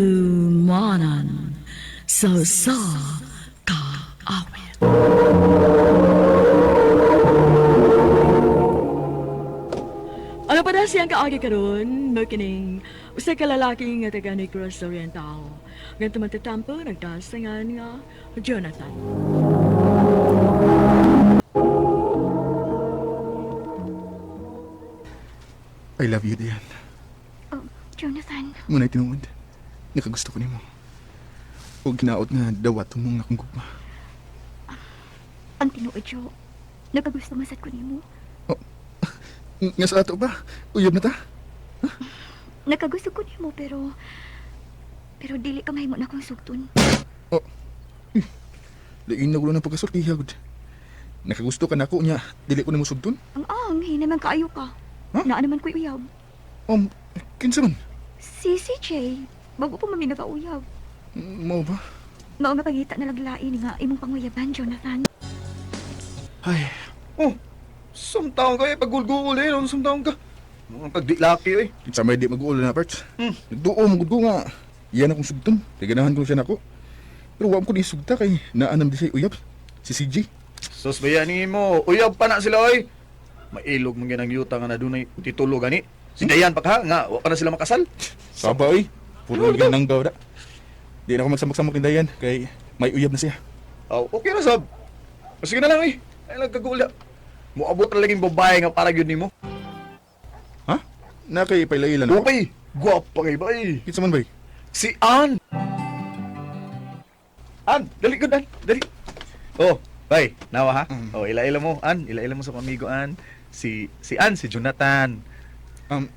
Handumanan sa sa kaawit. Ano pa na siyang kaagi karon, makining usa ka lalaki nga taga Negros Oriental. Ganto man tatampo nagdasangan nga Jonathan. I love you, Diane. Oh, Jonathan, Ngunay tinuod. Nakagusto ko nimo. O ginaot nga dawat mo nga akong gugma. ang tinuod Jo. Nakagusto man sad ko nimo. Nga sa ato ba? Uyab na ta? Nakagusto ko nimo pero dili ka mahimo na akong sugton. Oh. Lain na gulo ng pagkasulti, hagod. Nakagusto ka na ako niya. Dili ko nimo sugton. Ang hinay man kaayo ka. Huh? Naa naman ko'y uyab. Kinsa man? Si CJ, bago pa mami nagauyab. Mao ba? Mao nga pangita na laglain nga imong panguyaban, Jonathan. Ay, Oh, samtaon ka eh. Pagulgul eh. Ano samtaon ka? Mga pagdilaki eh. kinsa may di mag-uula na parts. Hmm. Nagduo mo gud ko nga. Iyan akong sugton. Kay ganahan ko siya nako. Pero wa ko ni sugta kay naanam di siya uyab. Si CJ. Sus ba yan mo? Uyab pa na sila oy. Mailog man ang yuta nga na dunay titulo gani. Si Dayan pa ka nga wa pa na sila makasal. Saba oy. Puro Ano gyud nang gawda. Di na ako magsamok-samok ni Dayan kay may uyab na siya. Oh, okay na sab. Sige na lang eh. Ay lang kagula. Moabot na laging babae nga para gyud nimo. Ha? Na kay pailailan ako. Okay, gwapa kay bay. Kinsa man bay? Si Ann. Ann, dali gud Ann, dali. Oh, bay, nawa ha. Mm. Oh, ila-ila mo Ann, ila-ila mo sa akong amigo Ann. Si Ann, si Jonathan.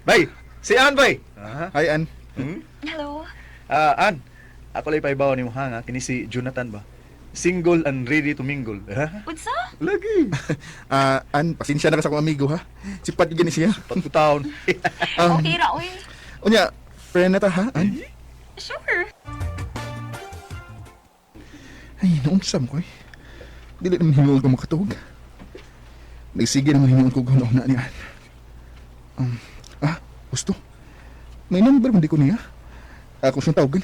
Bay, si Ann bay. Ah. Hi Ann. Hmm? Hello. Ah, Ann. Ako lang ipahibaw nimo ha nga kini si Jonathan ba. Single and ready to mingle. Ha? Unsa? Lagi. Ah, Ann, pasensya na ka sa akong amigo ha. Sipat gyud ni siya. Pagkutaon. Okay ra oy. Unya, friend na ta ha, Ann. Sure. Ay, naunsa mo ko eh. Dili naman himuon ko makatuog. Nagsige naman himuon ko guna ni Ann. Um, gusto. May number man di ko niya. Ako siyang tawagan.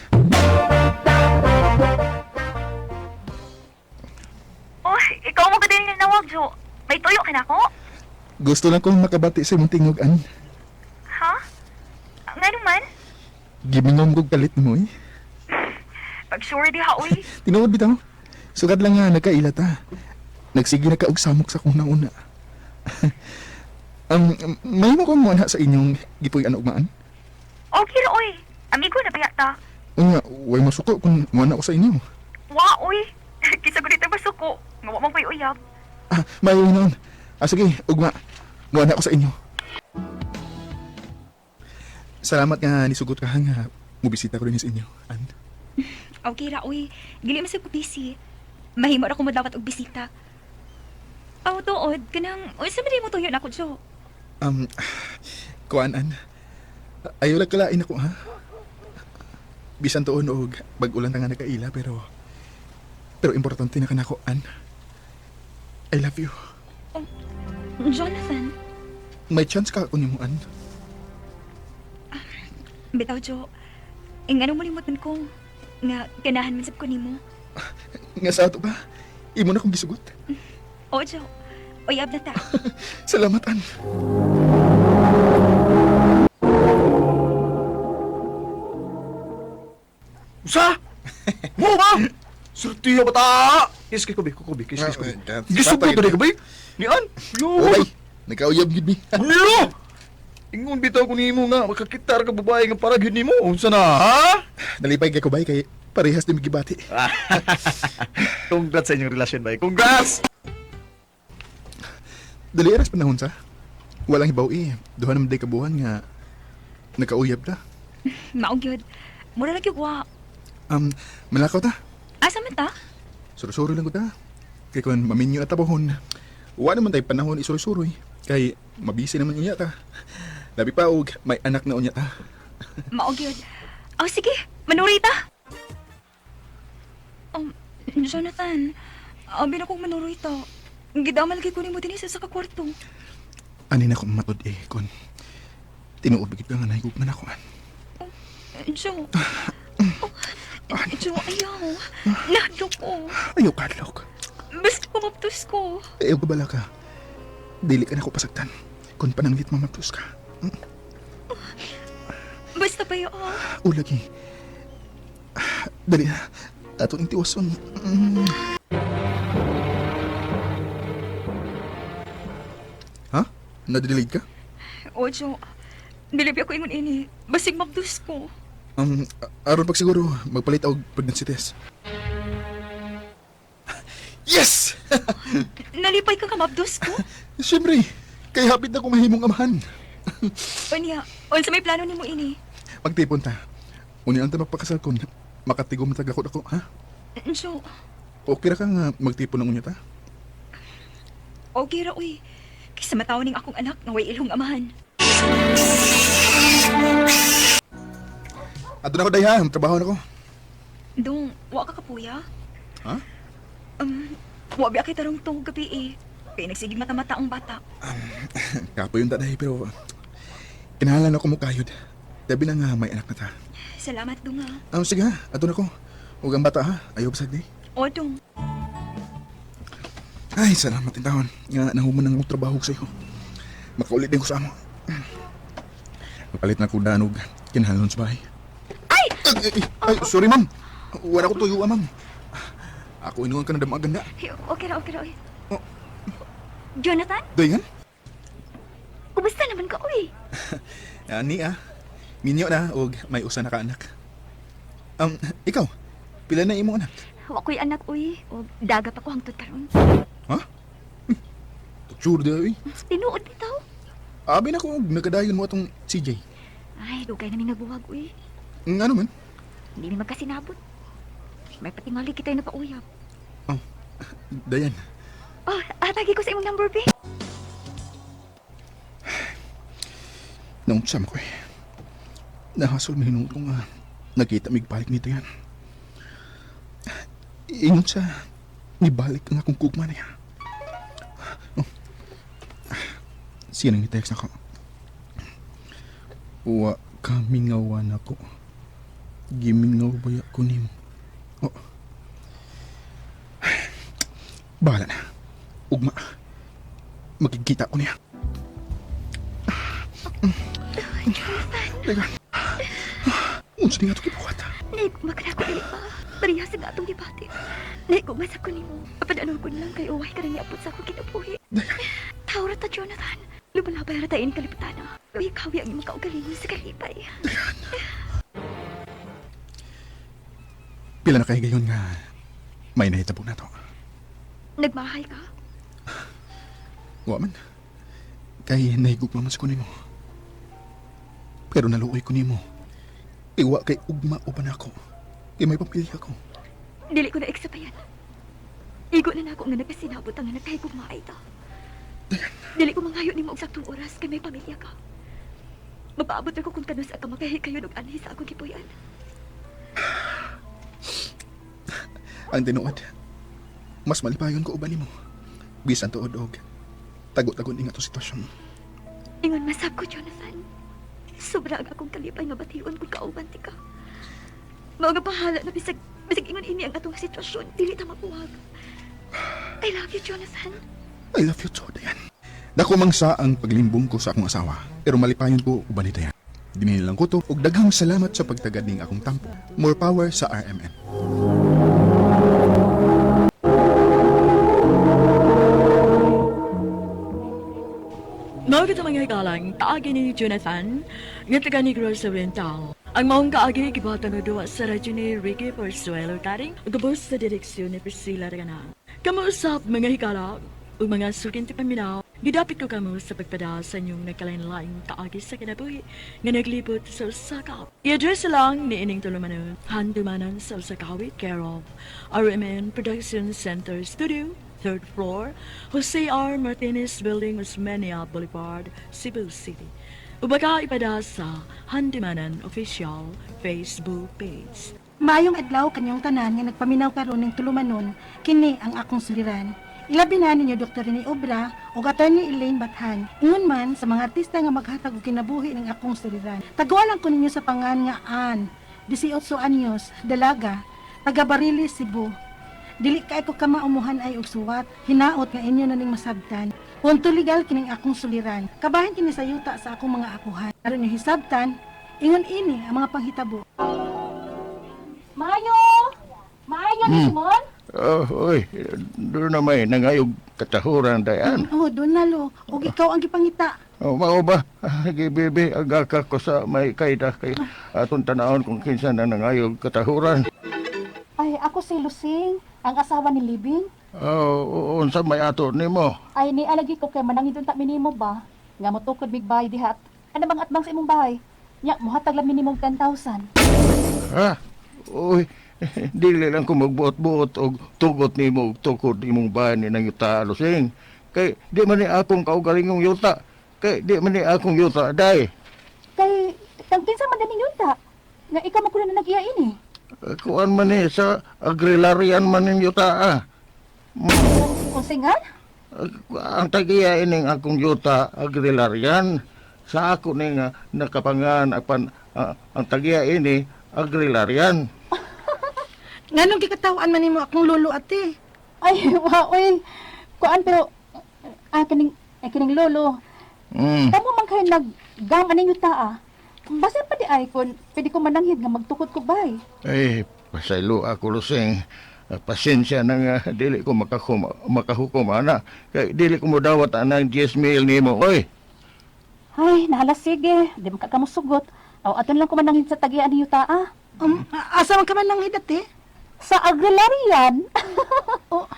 Oh, ikaw mo din nawag, Jo. May tuyo ka na ko? Gusto lang kong makabati sa imong tingog, Ann. Ha? Nga naman? Gimingon kog kalit mo eh. Pag sure di ha, uy. Tinuod bitaw. Sugad lang nga nagkaila ta. Nagsige na ka og samok sa kong nauna. May mo kong muana sa inyong gipuy ano ugmaan? Okay ra, uy. Amigo na ba ta? Unya, way masuko kung muana ko sa inyo. Wa, uy. Kisa ko dito masuko. Nga wa man ko'y uyab. Ah, may noon. Ah, sige, ugma. Muana ko sa inyo. Salamat nga nisugot ka nga mubisita ko rin sa inyo. An? Okay ra oy. Dili man sad ko busy. Mahimo ra ko modawat og bisita. Aw tuod kanang unsa man mo tuyo nako, Jo? Um, kuan an. Ayaw lang kalain ako ha. Bisan tuon og bag-ulan ta nga nakaila pero importante na kanako an. I love you. Jonathan, May chance ka ako nimo an. bitaw Jo. Ingano mo limutan ko nga ganahan man sab ko nimo. Nga sa ato ba? Imo na kong gisugot. O Jo, uyab na ta. Salamat an. Usa? Mo ba? Surtiyo ba ta? Kiss kay kubi, kubi, kiss kiss kubi. Ah, Gisugot dali ka bay? Ni Ann. Yo. Oh, bay. Nakauyab gid mi. Ano? Ingon bitaw ko nimo nga makakitar ka babae nga para gyud nimo. Unsa na? Ha? Nalipay kay ko bay kay parehas din gibati. Congrats sa inyong relasyon bay. Congrats. Dali aras panahon sa. Walang hibaw eh. Duha naman day kabuhan nga nakauyab ta. Mao gyud. Mura ra gyud wa. Malakaw ta. Asa man ta? Suro-suro lang ko ta. Kay kun maminyo at tabahon. Wa naman tay panahon isuro-suroy. Kay mabisi naman unya ta. Labi pa og may anak na unya ta. Mao gyud. Aw sige, manuri ta. Jonathan, abi na kong manuroy ta. Gidamal lagi ko nimo dinhi sa ka kwarto. Ani na ko matud eh kun tinuod ba gid ka nga nahigugma na ko an. Joe. Oh, Joe, ayaw. Nahadlok ko. Ayaw kadlok. Basta pumaptos ko. Ayaw babala ka. Dili ka na ako pasagtan. Kung pananglit mamaptos ka. Basta ba ah. O lagi. Dali na. Ato ning tiwason. Ha? Nadidelayed ka? O, Joe. Dili ba ako ingon ini. Basig maptos ko. Aron pag siguro, magpalit og pregnancy test. Yes! Nalipay ka mapdos ko? Siyempre, kay hapit na ko mahimong amahan. Unya, unsa may plano nimo ini? Pagtipon ta. Unya ang ta magpakasal kon makatigom ta gakot ako, ha? Joe, Okay ra ka nga magtipon ng unya ta? okay ra uy. Kaysa mataw ning akong anak nga way ilhong amahan. Adto na ko day ha, ang trabaho na ko. Dong, wa ka kapuya? Ha? Wa biya kay tarong tong gabi eh. Kay nagsigig mata-mata ang bata. Kapoy yung taday pero kinahanglan ako mo kayod. Tabi na nga may anak na ta. Salamat dong ah. Sige ha, adto na ko. Ug ang bata ha, ayaw pasag di. O dong. Ay, salamat din taon. Nga nahuman ang trabaho ko sa iyo. Makaulit din ko sa amo. Mapalit na ko daan og kinahanglan sa bahay. Ay! Ay, ay, ay, sorry ma'am. Wala ko tuyo, ah, ma'am. Ako inuwan ka na damaganda. Hey, okay ra, okay ra uy. Oh. Jonathan, Dayan? kumusta naman ka uy? Ani ah. Minyo na og may usa na ka anak. Ikaw, pila na imong anak? Wa ko'y anak uy. O daga pa ko hangtod karon. Ha? Sure di ay. Tinuod bitaw. Abi na ko og nagkadayon mo atong CJ. Ay, dugay na mi nagbuwag uy. Ngano man? Hindi mi magkasinabot. May patingali kita'y napauyab. Oh, Dayan. Oh, atagi ko sa imong number, be. Naunsam ko eh. Nahasol mahinuot ko nga nakita migbalik nito yan. Ingon sa nibalik ang akong kugma niya. Oh. Siya nang ni-text ako. Wa ka mingawan ako. Gimingaw baya ko nimo. Oh. Bahala na. Ugma. Magkikita ko niya. Teka. Unsa ni nga ito gibuhat? Naiguma ka na ako dili pa. Pareha sa atong gibati. Naiguma sa ko nimo. Apan ko lang kay uway ka na niabot sa akong kinabuhi. Dayan. Tao ra ta, Jonathan. Lumalabay ra tayo ni kalibutan. Ikaw ang imong kaugalingon sa kalipay. Pila na kay gayon nga may nahitabo na to. Nagmahay ka? Wa man. Kay nahigugma man sa ko nimo. Pero naluoy ko nimo. Iwa kay ugma uban ako. Kay may pamilya ko. Dili ko na eksapayan. Igo na nako nga nagkasinabot ang nga nagkahigugmaay ta. Dili ko mangayo nimo og saktong oras kay may pamilya ka. Mapaabot ako kung kanus ka makahikayon og anhi sa akong gipuy-an. Ang tinuod, mas malipayon ko uban nimo. Bisan tuod og tago-tago ni nga to sitwasyon. Ingon masab ko, Jonathan. Sobra ang akong kalipay nga bation kung kauban ti ka. Mao nga bahala na bisag bisag ingon ini ang atong sitwasyon, dili ta mapuwag. I love you, Jonathan. I love you too, Dayan. Dako mang sa ang paglimbong ko sa akong asawa. Pero malipayon ko uban ni Dayan. Dinilang ko to og daghang salamat sa pagtagad ning akong tampo. More power sa RMN. Mao kita mga hikalang kaagi ni Jonathan nga taga Negros Oriental. Ang maong kaagi gibuhatan og duwa sa radyo ni Ricky Porzuelo Taring gubos sa direksyon ni Priscilla Reganang. Kamo usab mga hikala ug mga suking tipaminaw, gidapit ko kamo sa pagpada sa inyong nagkalain-laing kaagi sa kinabuhi nga naglibot sa usa ka. I-address lang ni ining tulumanon, handumanan sa usa ka awit, care of RMN Production Center Studio, third floor, Jose R. Martinez Building, Osmeña Boulevard, Cebu City. Ubaga ipada sa Handumanan Official Facebook page. Maayong adlaw kanyang tanan nga nagpaminaw karon ning tulumanon, kini ang akong suliran. Ilabi na ninyo Dr. Rene Obra ug Attorney Elaine Bathan. Ingon man sa mga artista nga maghatag og kinabuhi ng akong suliran. Taguan ko ninyo sa pangan nga Ann, 18 anyos, dalaga, taga Bariles, Cebu. Dili kay ko kamaumuhan ay og suwat, hinaot nga inyo na ning masabtan. Punto legal kining akong suliran. Kabahin kini sa yuta sa akong mga akuhan. Aron niyo hisabtan, ingon ini ang mga panghitabo. Maayo! Maayo ni Simon? Oh, oy, doon na may nangayog katahuran dayan. Oh, Donalo, og ikaw ang gipangita. Oh, mao ba? Ah, Gibibi, agaka ko sa may kayda kay atong tanawon kung kinsa na nangayog katahuran. Ay, ako si Lucing, ang asawa ni Libing. Oh, unsa may ato nimo? Ay, nialagi ko kay manangin ta minimo ba? Nga motukod mig bahay dihat. Ano bang atbang sa imong bahay? Nya, muhatag lang minimum 10,000. Ha? Uy, dili lang ko magbuot-buot og tugot nimo og tukod imong bahay ni nang yuta Lusing. Kay di man ni akong kaugalingong yuta. Kay di man ni akong yuta day. Kay, kang kinsa man ganing yuta? Nga ikaw man kuno na nag-iya ini. Kuan man ni sa agrilarian man ning yuta ah. Unsingan? Ang tagiya ining akong yuta agrilarian sa ako ni nga nakapangan apan ang tagiya ini agrilarian. Nganong gikatawan man nimo akong lolo ate? Ay, wa oy. Kuan pero kining ay, kining lolo. Kamo man kay naggang aning yuta ah. Basta pa di ay kon pwede ko mananghid nga magtukod ko bay. Ay, pasaylo ako Lusing. Pasensya na nga dili ko makahukom ana. Kay dili ko modawat anang 10 mil nimo oy. Ay, nahala sige. Di man ka kamusugot. Aw, aton lang ko mananghin sa tagian ni yuta ah. Asa man ka man nang ate? Sa Agrilarian. oh.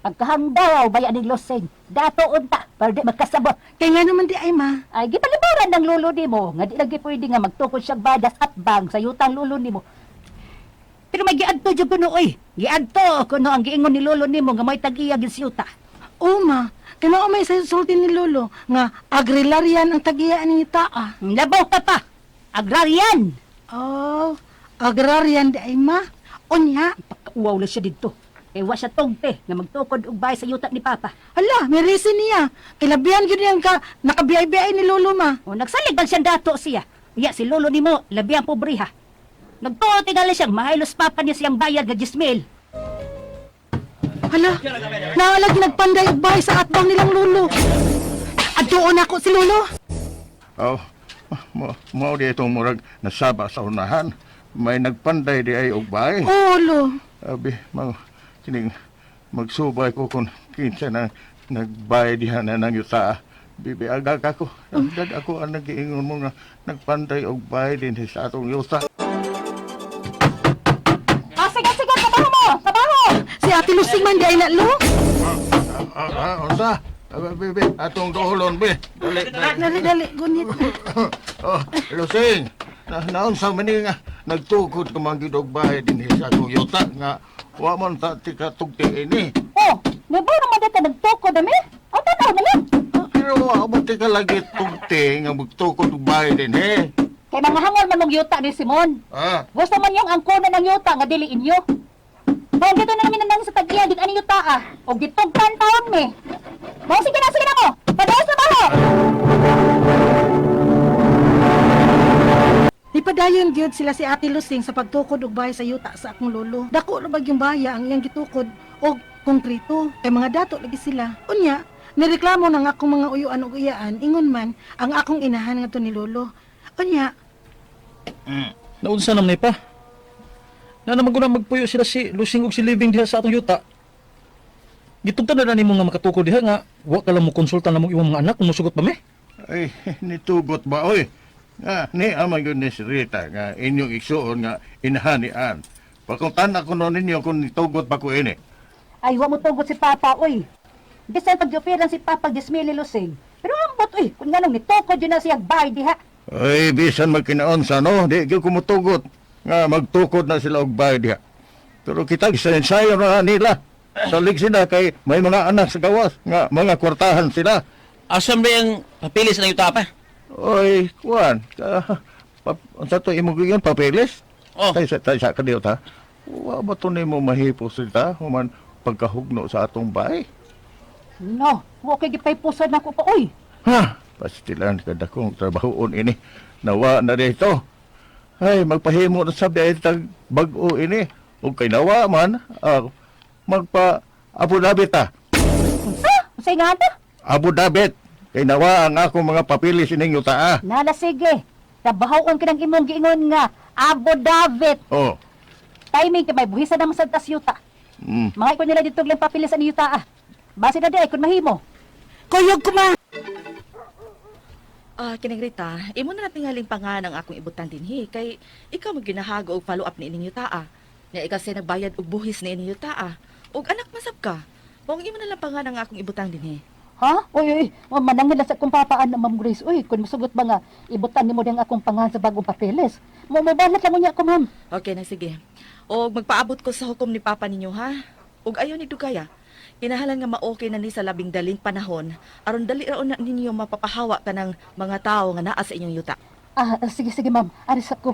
Pagkahangdaw, bayan ni Loseng. Dato unta, pero di magkasabot. Kay ngano man di ay ma? Ay, gipaliburan ng lolo nimo. Nga di lagi pwede nga magtukod siyang badas at bang sa yutang lolo nimo. Pero may giadto jud kuno oy. Giadto kuno ang giingon ni lolo nimo nga may tag-iya gid sa yuta. O ma, kay mao may sa sulti ni lolo nga agrilarian ang tagiyaan ni taa. Labaw ka pa. Agrarian. Oh, agrarian di ay ma. Unya, Pagkauwaw lang siya didto. Eh, wa siya tungte nga magtukod og bahay sa yuta ni Papa. hala, may reason niya. Kilabihan gyud niyang ka nakabiyay-biyay ni lolo ma. O nagsalig man siyang dato siya. Uya si lolo nimo, labi ang pobreha. Nagtuo tingali siyang mahailos papa niya siyang bayad nga 10,000. Hala, naalagi nagpanday og bahay sa atbang nilang lolo. Adtuon ako si lolo. Oh, mao di itong murag nasaba sa unahan. May nagpanday di ay og bahay. Oh, lo. Abi, mau kining magsubay ko kung kinsa na nagbayad diha na ng yuta. Bibi, agag ako. Agad ako ang nagiingon mo nga nagpanday og bayad din sa atong yuta. Ah, sige, sige, trabaho mo! Trabaho! Si Ate Lusing man di ay na lo. Unsa? Abi, bibi, atong duholon, bi. Dali, dali. Dali dali gunit. Oh, Lusing, naunsa man ni nga nagtukod ka man gid og bayad din sa atong yuta nga wa man ta tika tugti ini. Oh, nabaw naman dito nagtukod ami. O, tanaw na lang. Pero wa man tika lagi tugti nga magtukod og bayad din eh. Kay mga hangol man mong yuta ni Simon. Ah, Gusto man yung angkona ng yuta nga dili inyo. Bang dito na namin nang sa tagiya gid ani yuta ah. Og gitugtan taon mi. Bang sige na mo. Padayon sa baho. Nipadayon gyud sila si Ate Lusing sa pagtukod og bahay sa yuta sa akong lolo. Dako ra bag yung baya ang iyang gitukod og konkreto kay mga dato lagi sila. Unya, nireklamo ng akong mga uyuan ug uyaan ingon man ang akong inahan ngadto ni lolo. Unya, Naunsa naman ni pa. Na naman ko na magpuyo sila si Lusing ug si Living diha sa atong yuta. Gitugtan na nimo nga makatukod diha nga wa ka lang mo konsulta na mong imong mga anak kung musugot pa mi. Ay, nitugot ba, oy? Nga, ni amang yun ni si Rita, nga inyong igsuon nga inahanian. Pagkuntan ako noon ninyo kung nitugot pa ko ini. Ay, wa mo tugot si Papa, oy. Bisan pag-operan si Papa 10,000 ni Lusing. Pero ambot, oy, kung nganong nitukod yun na siyang bahay diha. Ay, bisan magkinaon sa no, di gyud ko mutugot. Nga, magtukod na sila og bayad diha. Pero kita, gisensayo na nila. Salig sila kay may mga anak sa gawas, nga mga kwartahan sila. Asam ba yung papilis ng yuta pa? Oy, kuan, sa to imong giyon papeles? Oh. Tay sa kadiot ha. Wa ba to nimo mahipos sila human pagkahugno sa atong bahay. No, wa kay gipaypusan nako pa oy. Ha, pastilan ka dakong trabahoon ini. Nawa na dito. Ay, magpahimo na sabi ay tag bag-o ini. Ug kay nawa man, magpa Abu Dhabi ta. Unsa? Unsay nga na? Abu Dhabi. Kay nawa ang akong mga papilis ining yuta. Nala sige. Trabahoon ka ng imong giingon nga Abu David. Oh. Timing kay may buhisan naman sa tas yuta. Mga ko nila dito lang papilis ang yuta ah. Base na di ay kun mahimo. Kuyog ko ma. Ah, kining Rita, imo na natingaling pangan ang akong ibutan dinhi kay ikaw mo ginahago og follow up ni ining yuta ah. Nya ikaw say nagbayad og buhis ni ining yuta ah. Og anak masab ka. Mao imo na lang pangan ang akong ibutang dinhi. Ha? Uy, uy, oh, manangil lang sa kong papaan na Ma'am Grace. Uy, kung masugot ba nga, ibutan nimo diyang akong pangan sa bagong papeles. Mo mabalat lang unya ko, ma'am. Okay na sige. Og magpaabot ko sa hukom ni papa ninyo ha. Og ayo ni dugaya. Kinahalan nga ma-okay na ni sa labing daling panahon aron dali ra na ninyo mapapahawa kanang mga tawo nga naa sa inyong yuta. Ah, sige, sige, ma'am. Aris ako.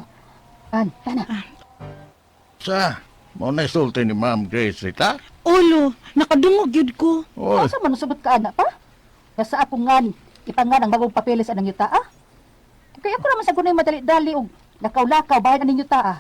An, tana. Sa, mao na sulti ni Ma'am Grace Rita. Ulo, nakadungog yun ko. Oy, Asa man sugot ka, anak pa? Nga sa akong ngan, ipangan ang bagong papeles anang yuta, ah? Kaya ako naman sa gunay madali-dali og lakaw-lakaw bahin ang yuta, ah.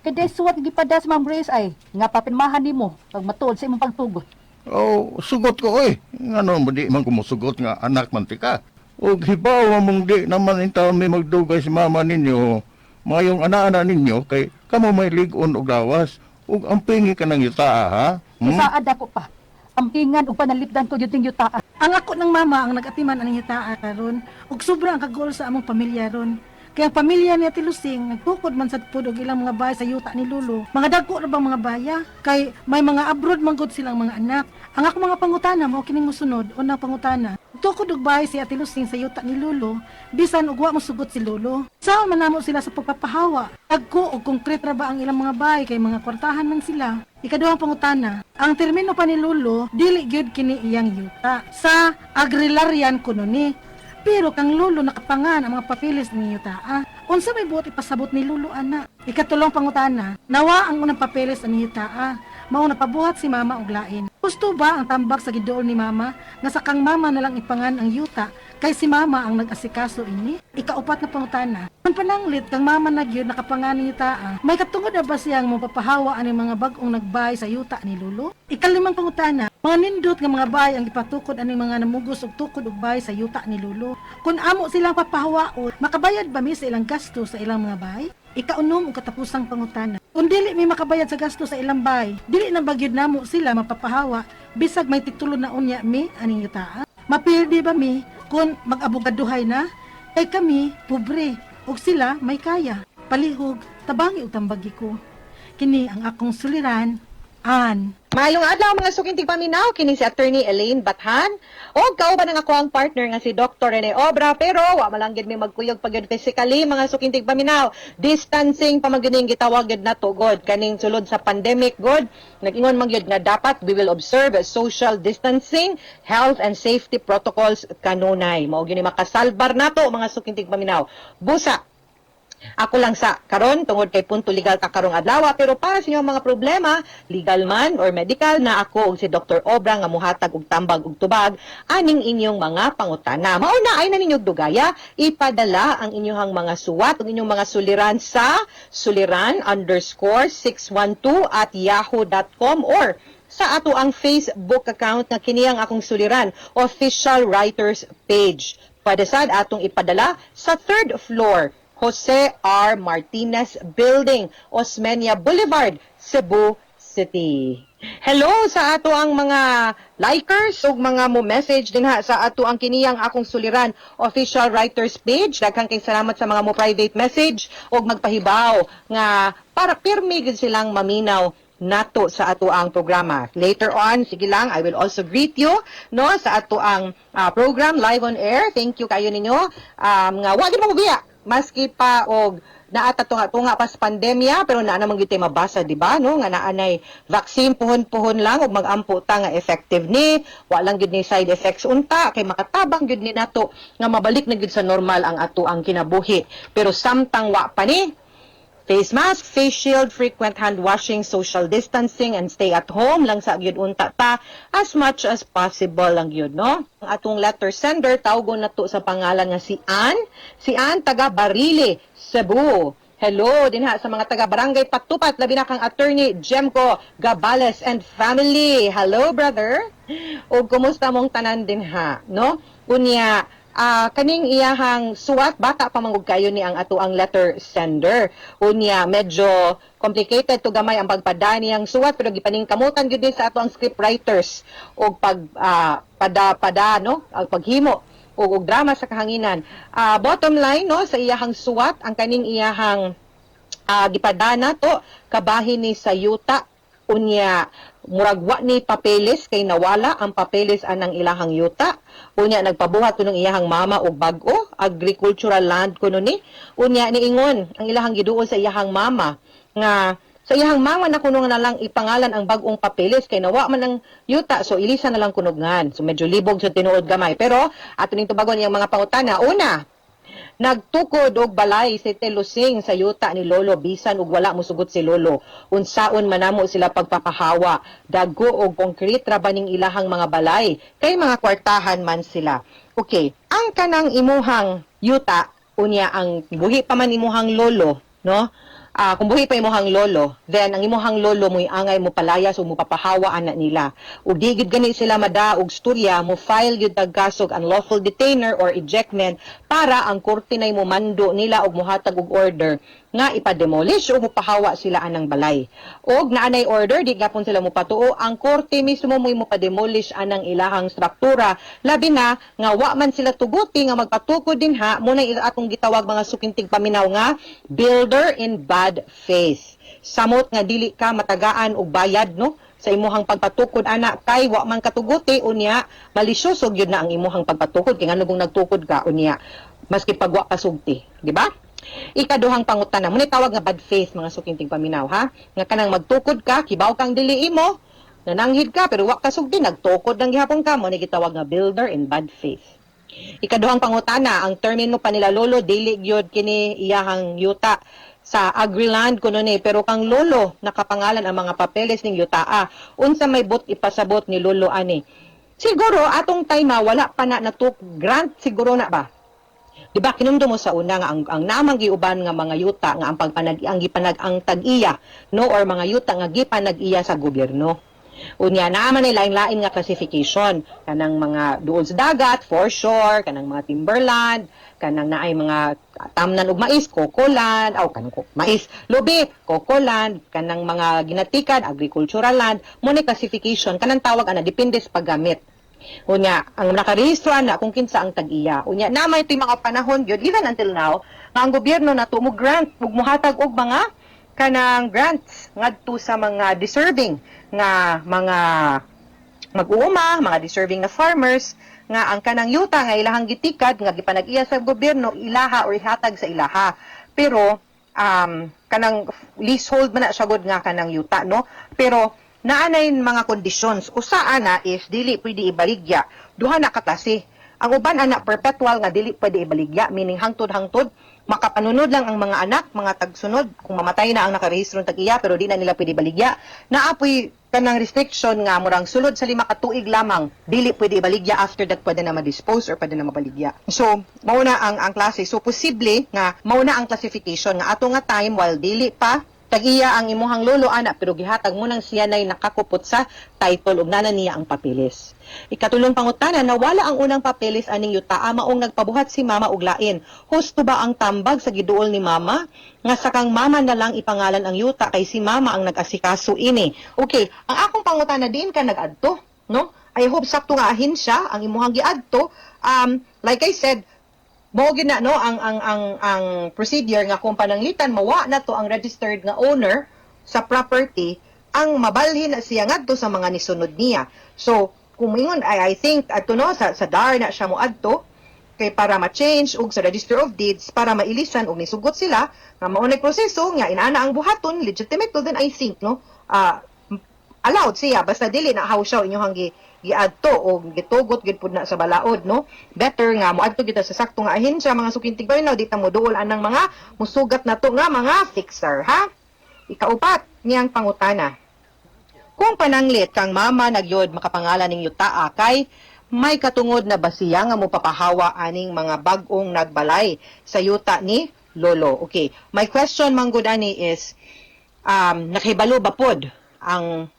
Kaya dahil suwat gipada sa Ma'am Grace ay, nga papirmahan nimo pag matuod sa imong pagtugot. Oh, sugot ko oy. Ngano mo di man kumusugot nga anak man ti ka. Og hibaw mong di naman intawn may magdugay si mama ninyo. Mayong ana-ana ninyo kay kamo may lig-on og lawas ug ampingi ka ng yuta ha. Saad ako pa. Ampingan ug panalipdan ko yun ting yuta, ah. Ang ako ng mama ang nagatiman ang yuta karon ug sobra ang kagol sa among pamilya ron. Kaya ang pamilya ni Ate Lusing nagtukod man sad pud og ilang mga bahay sa yuta ni Lolo. Mga dagko ra bang mga baya kay may mga abroad man gud silang mga anak. Ang ako mga pangutana mao kining mosunod, unang pangutana. Tukod og bahay si Ate Lusing sa yuta ni Lolo, bisan og wa mosugot si Lolo. Saon man namo sila sa pagpapahawa? Dagko og konkret ra ba ang ilang mga bahay kay mga kwartahan man sila? Ikaduhang pangutana, ang termino pa ni Lolo, dili gyud kini iyang yuta. Sa agrilarian kuno ni. Pero kang Lolo nakapangan ang mga papeles ni yuta. Ah. Unsa may buot ipasabot ni Lolo ana? Ikatulong pangutana, nawa ang unang papeles ani yuta. Ah. Mao napabuhat si mama og lain. Gusto ba ang tambak sa giduol ni mama nga sa kang mama na lang ipangan ang yuta kay si mama ang nag-asikaso ini? Ikaupat na pangutana, ang pananglit kang mama na gyud nakapangan ni yuta. Ah. May katungod na ba siyang mapapahawa ani mga bag-ong nagbay sa yuta ni Lolo? Ikalimang pangutana, mga nindot nga mga bay ang gipatukod aning mga namugos og tukod og bay sa yuta ni Lolo. Kung amo silang papahawaon, makabayad ba mi sa ilang gasto sa ilang mga bay? Ikaunom og katapusang pangutana. Kung dili mi makabayad sa gasto sa ilang bay, dili na bagyod namo sila mapapahawa bisag may titulo na unya mi aning yuta. Mapildi ba mi kung mag-abogaduhay na? Kay kami pobre ug sila may kaya. Palihog, tabangi og tambagi ko. Kini ang akong suliran, An. Maayong adlaw mga suking tigpaminaw, kini si Attorney Elaine Bathan. O kauban ang ako ang partner nga si Dr. Rene Obra, pero wa man lang gid mi magkuyog pag gyud physically mga suking tigpaminaw. Distancing pa man gyud ning gitawag gyud nato god kaning sulod sa pandemic god. Nag-ingon man gyud nga dapat we will observe social distancing, health and safety protocols kanunay. Mao gyud ni makasalbar nato mga suking tigpaminaw. Busa ako lang sa karon tungod kay punto legal ta karong adlaw, pero para sa inyong mga problema legal man or medical na ako ug si Dr. Obra nga muhatag og tambag ug tubag aning inyong mga pangutana. Mao na ay na ninyong dugaya, ipadala ang inyong mga suwat ug inyong mga suliran sa suliran_612@yahoo.com or sa ato ang Facebook account nga kini ang akong suliran official writers page. Pwede sad atong ipadala sa third floor, Jose R. Martinez Building, Osmeña Boulevard, Cebu City. Hello sa ato ang mga likers ug mga mo message din ha sa ato ang kiniyang akong suliran official writers page. Daghang kay salamat sa mga mo private message ug magpahibaw nga para pirmi gid silang maminaw nato sa ato ang programa. Later on, sige lang, I will also greet you no sa ato ang program live on air. Thank you kayo ninyo. Nga wa gid mo biya maski pa og naata tunga-tunga pa sa pandemya, pero naa naman gyud tay mabasa, di ba, no, nga naanay vaccine, puhon-puhon lang ug magampo ta nga effective ni, wa lang gyud ni side effects unta kay makatabang gyud ni nato nga mabalik na gyud sa normal ang ato ang kinabuhi. Pero samtang wa pa ni, Face mask, face shield, frequent hand washing, social distancing, and stay at home lang sa gyud unta ta as much as possible lang gyud, no? Ang atong letter sender, tawgon na to sa pangalan nga si Ann. Si Ann, taga Barili, Cebu. Hello dinha sa mga taga Barangay Patupat, labi na kang Attorney Jemco Gabales and family. Hello, brother. O kumusta mong tanan dinha, no? Unya, kaning iyahang suwat, bata pa mangud kayo ni ang ato ang letter sender. Unya, medyo complicated to gamay ang pagpada niyang suwat, pero gipaningkamutan gyud ni sa ato ang script writers og pag pada pada, no, ang paghimo og drama sa kahanginan. Bottom line, no, sa iyahang suwat, ang kaning iyahang gipadana to kabahin ni sa yuta, unya murag wa ni papeles kay nawala ang papeles anang ilahang yuta. Unya nagpabuhat kunong iyahang mama og bag-o, agricultural land kuno ni. Unya niingon ang ilahang giduol sa iyahang mama nga sa iyahang mama na kuno nga na lang ipangalan ang bag-ong papeles kay nawa man ang yuta, so ilisa na lang kunogngan. So medyo libog sa tinuod gamay, pero ato ning tubagon iyang mga pangutana. Una, nagtukod og balay si Telusing sa yuta ni Lolo bisan og wala mosugot si Lolo. Unsaon man namo sila pagpapahawa? Dago og concrete ra ba ning ilahang mga balay? Kay mga kwartahan man sila. Okay, ang kanang imuhang yuta, unya ang buhi pa man imuhang lolo, no? Kung buhi pa imuhang lolo, then ang imuhang lolo mo'y angay mo palayas o mo papahawa ana nila. Ug di gid gani sila mada og storya, mo file gyud tag kasog unlawful detainer or ejectment para ang korte nay mo mando nila og mohatag og order nga ipa-demolish o mopahawa sila anang balay. Og naanay order, di gapon sila mopatuo, ang korte mismo mo'y mopa-demolish anang ilahang struktura. Labi na nga wa man sila tuguti nga magpatukod dinha, mo na atong gitawag, mga suking tigpaminaw, nga builder in bad faith. Samot nga dili ka matagaan og bayad, no, sa imuhang pagpatukod ana kay wa man katuguti, unya malisyoso gyud na ang imuhang pagpatukod kay ngano kung nagtukod ka unya maski pag wa ka sugti, di ba? Ikaduhang pangutana, muna tawag nga bad faith, mga suking tigpaminaw, ha, nga kanang magtukod ka, kibaw kang dili imo, nananghid ka pero wa ka sugti, nagtukod lang gihapon ka, mo ni gitawag nga builder in bad faith. Ikaduhang pangutana, ang termino pa nila lolo, dili gyud kini iyahang yuta, sa agriland kuno ni, pero kang lolo nakapangalan ang mga papeles ning yutaa. Unsa may but ipasabot ni lolo ani? Siguro atong time wala pa na natuk grant siguro na ba? Di ba kinundo mo sa una nga ang namang giuban nga mga yuta nga ang pagpanag ang gipanag ang tag-iya, no, or mga yuta nga gipanag-iya sa gobyerno. Unya naman ay lain-lain nga classification, kanang mga duol sa dagat, foreshore, kanang mga timberland, kanang naay mga tamnan og mais, cocoland, aw kanang mais, lubi, cocoland, kanang mga ginatikan, agricultural land, mo ni classification kanang tawag ana depende sa paggamit. Unya, ang nakarehistro ana kung kinsa ang tag-iya. Unya, namay ito'y mga panahon gyud even until now nga ang gobyerno nato mo grant ug mohatag og mga kanang grants ngadto sa mga deserving nga mga mag-uuma, mga deserving na farmers nga ang kanang yuta nga ilahang gitikad nga gipanag-iya sa gobyerno, ilaha or ihatag sa ilaha. Pero kanang leasehold man na siya gud nga kanang yuta, no? Pero naanay mga conditions. Usa ana is dili pwede ibaligya. Duha na ka klase. Ang uban ana perpetual nga dili pwede ibaligya, meaning hangtod-hangtod makapanunod lang ang mga anak, mga tagsunod kung mamatay na ang nakarehistro ng tag-iya, pero di na nila pwede ibaligya. Naapoy kanang restriction nga murang sulod sa 5 ka tuig lamang dili pwede ibaligya, after that pwede na ma-dispose or pwede na mabaligya. So mauna ang klase. So posible nga mauna ang classification nga ato nga time while dili pa tag-iya ang imuhang lolo ana, pero gihatag mo nang siya nay nakakupot sa title ug nana niya ang papeles. Ikatulong pangutana, nawala ang unang papeles aning yutaa maong nagpabuhat si mama og lain. Husto ba ang tambag sa giduol ni mama nga sa kang mama na lang ipangalan ang yuta kay si mama ang nag-asikaso ini? Okay, ang akong pangutana, din ka nag-adto, no? I hope sakto nga ahensya ang imuhang giadto. Like I said, mao gyud na, no, ang procedure nga kung pananglitan mawa na to ang registered nga owner sa property, ang mabalhin na siya ngadto sa mga nisunod niya. So kung moingon I think adto, no, sa DAR na siya moadto kay para ma-change og sa Register of Deeds para mailisan og nisugot sila nga mao nay proseso nga inaana ang buhaton legitimate to, then I think, no, allowed siya basta dili na how siya inyong gi giadto o gitugot gyud pud na sa balaod, no? Better nga moadto kita sa sakto nga ahensya, mga suking tigpaminaw, di ta mo duol anang mga musugat nato nga mga fixer, ha? Ikaupat niyang pangutana. Kung pananglit kang mama nagyod makapangalan ning yutaa, kay may katungod na ba siya nga mopapahawa aning mga bag-ong nagbalay sa yuta ni lolo? Okay, my question man gud ani is nakahibalo ba pod ang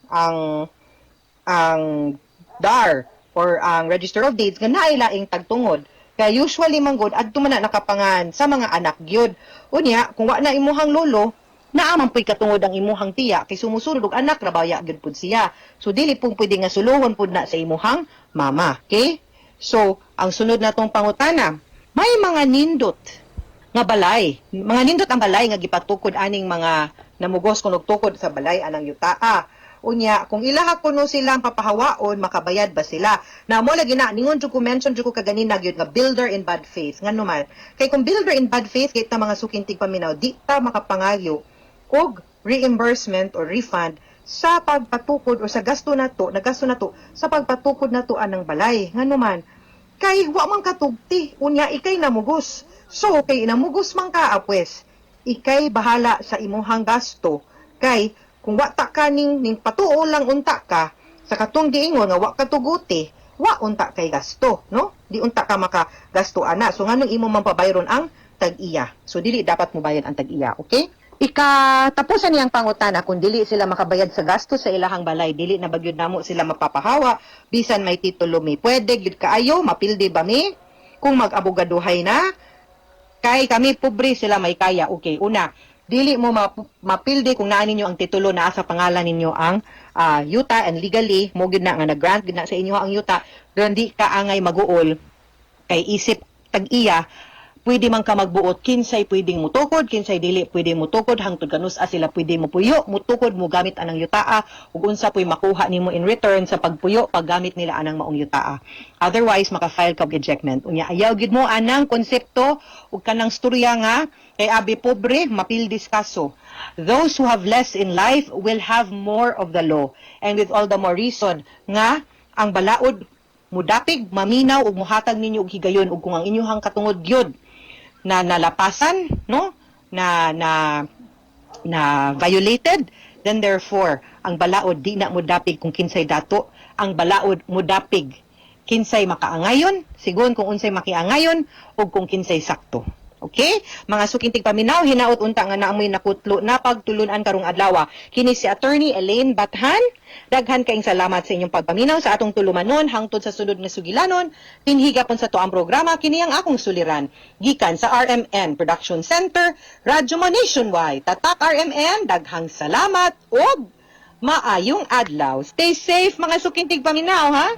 DAR or ang Register of Deeds nga naay laing tagtungod? Kaya usually man gud adto man na nakapangan sa mga anak gyud. Unya kung wa na imuhang lolo, naa man puy katungod ang imuhang tiya kay sumusunod og anak ra baya gyud pud siya. So dili pong pwede nga suluhon pud na sa imuhang mama. Okay? So ang sunod natong pangutana, may mga nindot nga balay. Mga nindot ang balay nga gipatukod aning mga namugos kunog tukod sa balay anang yutaa. Unya, kung ilaha kuno silang papahawaon, makabayad ba sila? Na mo lagi na, ningon jud ko, mention jud ko kaganina gyud nga builder in bad faith. Ngano man? Kay kung builder in bad faith kay ta, mga suking tigpaminaw, di ta makapangayo og reimbursement or refund sa pagpatukod o sa gasto nato, nagasto nato sa pagpatukod nato anang balay. Ngano man? Kay wa man katugti, unya ikay namugos. So kay namugos man ka, ah, pues ikay bahala sa imuhang gasto, kay kung wa ta ka ning patuo lang unta ka sa katong giingon nga wa ka tuguti, wa unta kay gasto, no? Di unta ka makagasto ana. So nganong imo man pabayron ang tag-iya? So dili dapat mo bayad ang tag-iya, okay? Ikatapusan niyang pangutana, kung dili sila makabayad sa gasto sa ilahang balay, dili na ba gyud namo sila mapapahawa bisan may titulo mi? Pwede gyud kaayo, mapildi ba mi kung mag-abogaduhay na? Kay kami pobre, sila may kaya. Okay, una, dili mo mapildi kung naa ninyo ang titulo, naa sa pangalan ninyo ang yuta and legally mo gyud na nga nag-grant gyud na sa inyo ang yuta, pero di ka angay maguol kay isip tag-iya pwede man ka magbuot kinsay pwedeng mutukod, kinsay dili pwede mutukod, hangtod kanus-a sila pwede mopuyo, mutukod, mo gamit anang yutaa, ug unsa puy makuha nimo in return sa pagpuyo, paggamit nila anang maong yutaa. Otherwise maka-file ka og ejectment. Unya ayaw gid mo anang konsepto ug kanang storya nga kay abi pobre mapildis kaso. Those who have less in life will have more of the law, and with all the more reason nga ang balaod mudapig, maminaw ug muhatag ninyo og higayon, ug kung ang inyuhang katungod gyud na nalapasan, no, na na na violated, then therefore ang balaod di na modapig kung kinsay dato. Ang balaod modapig kinsay makaangayon, sigon kung unsay makiangayon ug kung kinsay sakto. Okay? Mga suking tigpaminaw, hinaot unta nga naamoy nakutlo na pagtulunan karong adlaw. Kini si Attorney Elaine Bathan. Daghan kaayong salamat sa inyong pagpaminaw sa atong tulumanon hangtod sa sunod nga sugilanon. Dinhi gapon sa atuang programa, kini ang akong suliran. Gikan sa RMN Production Center, Radyo Mo Nationwide. Tatak RMN, daghang salamat ug maayong adlaw. Stay safe, mga suking tigpaminaw, ha?